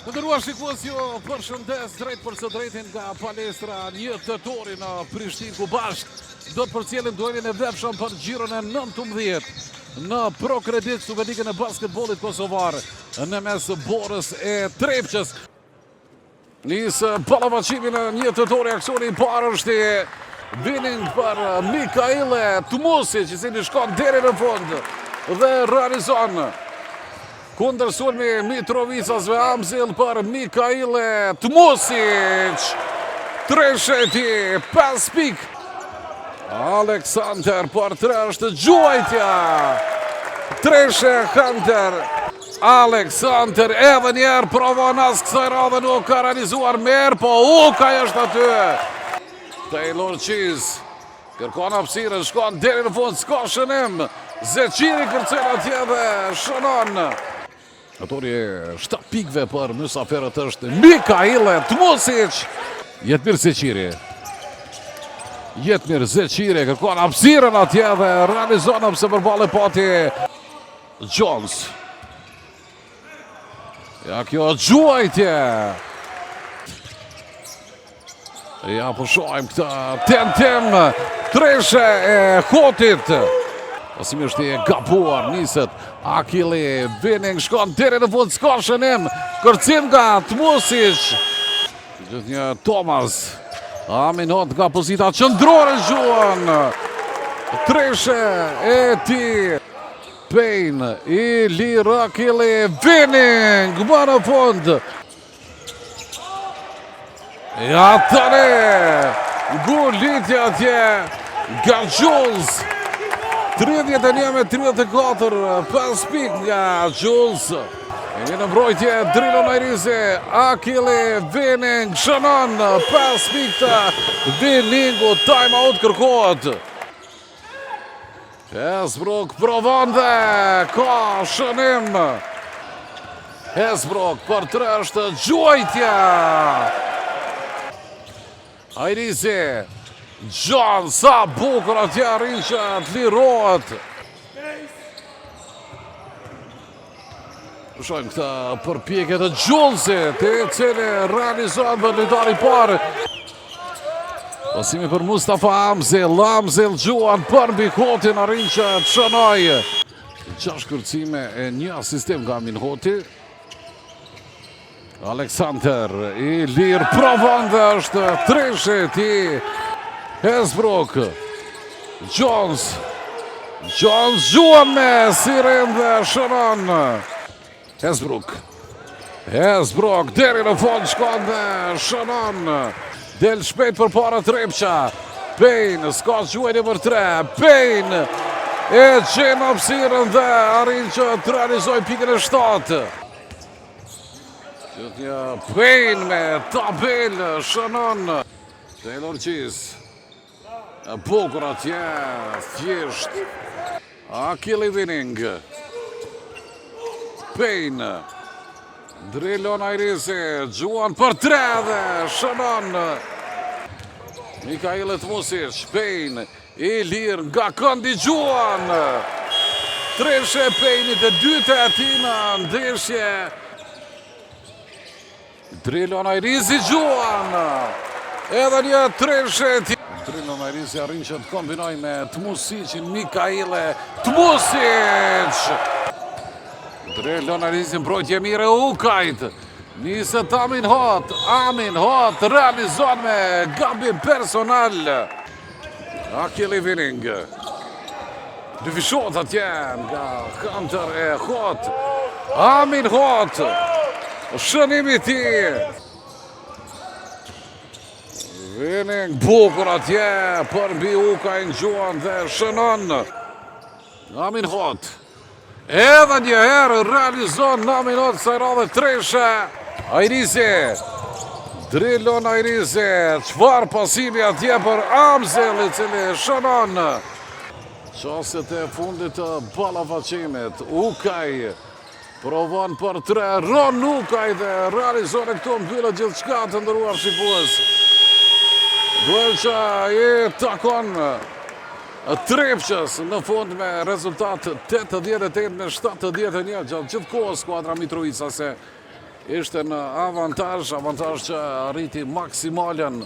Të nderuar shikues ju përshëndes drejtpërsëdrejti nga palestra 1 Tetori në Prishtinë ku bashkë do të përcjellim duelin e vlefshëm për xhiron e 19 në ProCredit Superligën e basketbollit kosovar në mes Borës e Trepçës. Nis ballafaqimi në 1 Tetori aksioni i parë është i Winning për Mikaile Tmusic, i cili shkon deri në fund dhe realizon kundërsulmi Mitrovicasve Amzil për Mikaile Tmusic. Treshe e tij, 5 pikë. Alexander për tre është gjuajtja. Treshe Hunter. Alexander edhe njëherë provon as kësaj radhe nuk ka realizuar mirë, po Ukaj është aty. Taylor Cheese kërkon hapësirën, shkon deri në fund, s'ka shënim. Zeqiri kërcen atje dhe shënon. Autori i 7 pikëve për mysafirët është Mikaile Tmusic. Jetmir Zeqiri. Jetmir Zeqiri kërkon hapësirën atje dhe realizon pse përballë pati Jones. Ja kjo gjuajtje. Ja po shohim këtë tentim treshe e Hotit. Pasimi është i gabuar, niset Akili Winning shkon deri në fund, s'ka shënim. Kërcim nga Tmusic. Gjithnjë Thomas. Amin Hot nga pozita qendrore gjuan. Treshe e tij. Payne i lirë Akili Winning më në fund. Ja tani, ngulitja atje nga Jules. 31 me 34, 5 pikë nga Jules. Jemi në mbrojtje, Drilon Ajrizi, Akili Winning, shënon, 5 pikë të Winningu, time out kërkohet. Hesbrook provon dhe ka shënim. Hesbrook për tre është gjuajtja. Ajrizi, Gjon, sa bukur atje arrin që të lirohet. Shohim këtë përpjekje të Julesit, i cili realizon dhe lojtari i parë. Pasimi për Mustafa Amzil, Amzil gjuan përmbi Hotin, arrin që të shënojë. 6 kërcime e një asistim nga Amin Hoti. Alexander i lirë provon dhe është treshe e tij. Hesbrook. Jones. Jones gjuan me siren dhe shënon. Hesbrook. Hesbrook deri në fund shkon dhe shënon. Del shpejt përpara Trepça. Payne, s'ka gjuajtje për tre. Payne e gjen hapësirën dhe arrin që të realizojë pikën e 7. Gjithnjë Payne me tabelë shënon Taylor Cheese. E bukur atje, thjesht. Akili Winning. Payne. Drilon Ajrizi, gjuan për tre dhe shënon. Mikaile Tmusic, Payne, I lirë nga këndi gjuan. Treshe e Pejnit e dyta e tij në ndeshje. Drilon Ajrizi gjuan. Edhe një treshe e tij. Drilon Ajrizi arrin që të kombinojë me Tmusicin Mikaile Tmusic. Drilon Ajrizi mbrojtje mirë e Ukajt. Niset Amin Hot, Amin Hot realizon me gabim personal. Akili Winning. Dyfishohet atje nga Hunter e Hot. Amin Hot. Shënimi i tij. Winning bukur atje përmbi Ukajn gjuan dhe shënon. Amin Hot. Edhe një herë realizon Amin Hot kësaj radhe treshe. Ajrizi. Drilon Ajrizi. Çfarë pasimi atje për Amzil i cili shënon. Çastet e fundit të ballafaqimit. Ukaj provon për tre. Ron Ukaj dhe realizon e këtu mbyllet gjithçka të nderuar shikues. Duel që i takon Trepçës në fund me rezultat 88 me 71 gjatë gjithë kohës skuadra Mitrovicase. Ishte në avantazh, avantazh që arriti maksimalen.